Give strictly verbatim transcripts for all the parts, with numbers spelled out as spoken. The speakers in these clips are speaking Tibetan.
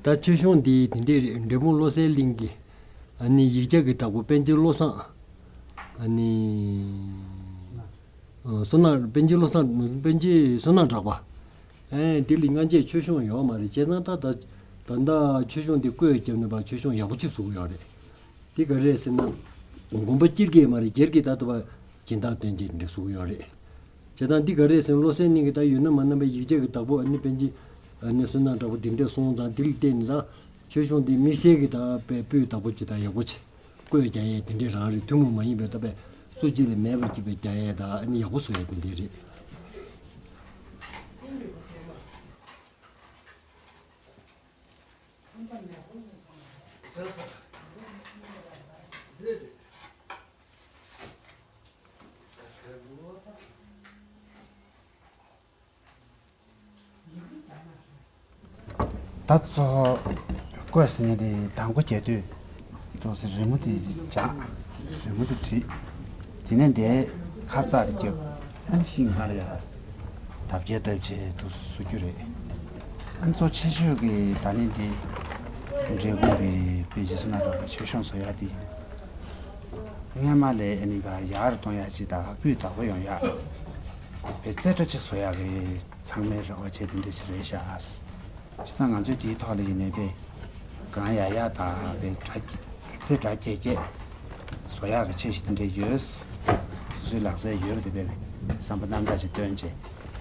ད་ཆོས་གཞུང་འདི་དེ་འདྲས་རེད། འབྲས་སྤུངས་བློ་གསལ་གླིང་གི་ཨ་ནི་ཡིག་ཆ་གི་བདག་པོ་པཎ་ཆེན་བློ་བཟང་། ཨ་ནི་བསོད་ནམས། པཎ་ཆེན་བློ་བཟང་། པཎ་ཆེན་བསོད་ནམས་གྲགས་པ། ཨེ་འདི་ལ་སྔ་རྗེས་ཆོས་གཞུང་ཡོད་མ་རེད། བྱས་ཙང་ད་ད་ད་ལྟ་ཆོས་གཞུང་འདི་བཀོད་རྒྱབ་ནས་ཕར་ཆོས་གཞུང་ཡག་པོ་ཅིག་བཟོ་གི་ཡོད་རེད། འདི་ག་རེ་རེད་ཟེར་ན། དགོན་པ་སྤྱིར་གྱི་མ་རེད། སྒེར་གྱི་ད་ལྟ་བ་སྦྱིན་བདག་སྟོན་ཆེད་འདི་བཟོ་གི་ཡོད་རེད། བྱས་ཙང་འདི་ག་རེ་རེད་ཟེར་ན། བློ་གསལ་གླིང་གི་ད་ཡོད་ན་མ་ན་པའི་ཡིག་ཆ་གི་བདག་པོ་ཨ་ནི་པཎ་ཆེན་ཨ་ནི་བསོད་ནམས་གྲགས་པ་འདི་འདྲས་སོང་ཙང་འདི་ལ་བརྟེན་ནས་ད་ཆོས་གཞུང་འདི་དམིགས་བསལ་གྱི་ད་དཔེ་སྤུས་དག་པོ་ཅིག་ད་ཡག་པོ་བྱས། བཀོད་རྒྱག་ཡས་དེ་འདྲས་རང་རེད། ཐུན་མོང་མ་ཡིན་པའི་ད་དཔེ་སུ་གཅིག་ལ་མེད་པ་ཅིག་དཔེ་རྒྱག་ཡས་ད་ཨ་ནི་ཡག་པོ་བཟོ་ཡས་དེ་འདྲས་རེད། ད་གཙོ་བོ་བཀོད་ཟེར་མཁན་དེ་དང་པོ་རྒྱག་དུས་ཏོག་ཙམ་རི་མོ་དེ་སྦྱངས། རི་མོ་དེ་བྲིས། དེ་ནས་འདིའི་ཁ་བཙགས་དེ་རྒྱབ། ཨ་ནི་ཤིང་སྔར་ཡར་འདབ་བརྒྱབ་འདབ་བྱས་དུ་བཟོ་རྒྱུ་རེད། ཨ་ནི་གཙོ་ཆེ་ཤོས་ཀྱི་ད་ནི་འདི་འབྲས་སྤུངས་ཀྱི་པཎ་ཆེན་བསོད་ནམས་གྲགས་པའི་ཆོས་གཞུང་བཟོ་ཡག་དེ། སྔས་མ་ལས་ཨ་ནི་ག་ཡག་རུ་གཏོང་ཡག་ཅིག་དང་སྤུས་དག་པོ་ཡོང་ཡག་བའི་རྩེ་གྲ་ཅིག་བཟོ་ཡག་གི་ཚང་མས་རེ་བ་བྱས་དེ་འདྲ་ཞིག་རེད་ཤག་བྱས་ཙང་ང་ཚོས་དེའི་ཐོག་ལ་ཡིན་ནའི་དཔེ་གང་ཡག་ཡག་དང་དཔེ་གྲ་རྩེ་གྲ་རྒྱས་རྒྱས་བཟོ་ཡག་གི་འཆར་གཞི་དེ་འདྲ་ཡོད། སོ་སོའི་ལག་རྩལ་ཡོད་པ་དེ་དཔེ་བསམ་པ་རྣམ་དག་ཅིག་བཏོན་བྱས་དེ་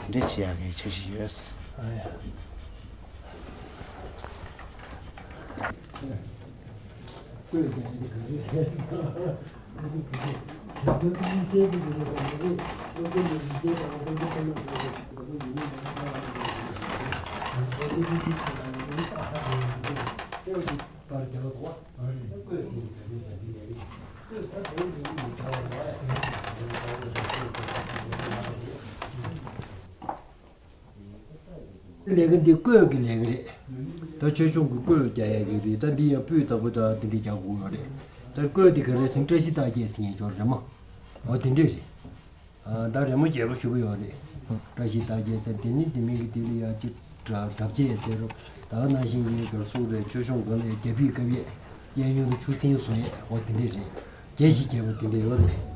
འདྲ་བྱེད་ཡག་གི་འཆར་གཞི་ཡོད། ལས་ཀ་འདི་བརྐོས་ཀྱི་ལས་ཀ་རེད། ད་ཆོས་སྐྱོང་གི་བརྐོས་རྒྱག་ཡག་གི་རེད། ད་འདི་ཡང་སྤུས་དག་པོ་ད་འདི་འདྲ་རྒྱག་དགོས་ཡོད་རེད། ད་བརྐོས་འདི་ག་རེ་ཟེར་ན་བཀྲ་ཤིས་རྟགས་བརྒྱད་ཟེར་མཁན་ཅིག་ཡོད་རེད་མོ། འོ་དེ་འདྲས་རེད། ཨ་ད་རི་མོ་རྒྱས་པོ་ཞེ་པོ་ཡོད་རེད། བཀྲ་ཤིས་རྟགས་བརྒྱད་ཟེར་དེ་ནི་དེ་མིན་གྱི་དེ་ལ་ཡང་གཅིག་གྲ་གྲབས་བྱེད་ཟེར་རོ། ད་ནང་བཞིན་གྱི་གར་སོང་རེད། ཆོས་སྐྱོང་ག་ལ་ཡང་རྒྱ་ཕིབས་བཀབ་ཡས། གཡས་གཡོན་དུ་ཆུ་སྲིན་བཟོ་ཡས། འོ་དེ་འདྲས་རེད། རྒྱས་ཤིང་རྒྱས་པོ་དེ་འདྲས་ཡོད་རེད།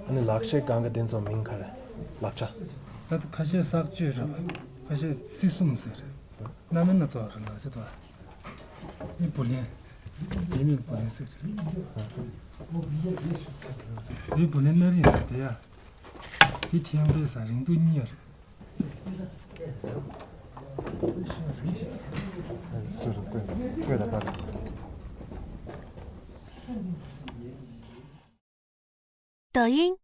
ཨ་ནི་ལག་ཤེས་སྒང་ག་དེ་ཚོ་མིང་ག་རེ། ལག་ཆ། ད་ཁ་ཤས་གསག་བཅོས་རེད་པ། ཁ་ཤས་སྲིད་གསུམ་ཟེར། སྣ་མིན་སྣ་ཚོགས་རེད་ལག་ཆ་དོ། འདི་བུ་ལོན། འདི་མིན་བུ་ལོན་ཟེར། འདི་བུ་ལོན་སྣ་རིང་ཟེར་དེ་ཡ། འདི་ཐེམ་པའི་ཟ་རིང་དུ་གཉིས་ཡ་རེད། ཟེར་བཀོད་བཀོད་ལ་བཏགས། 抖音，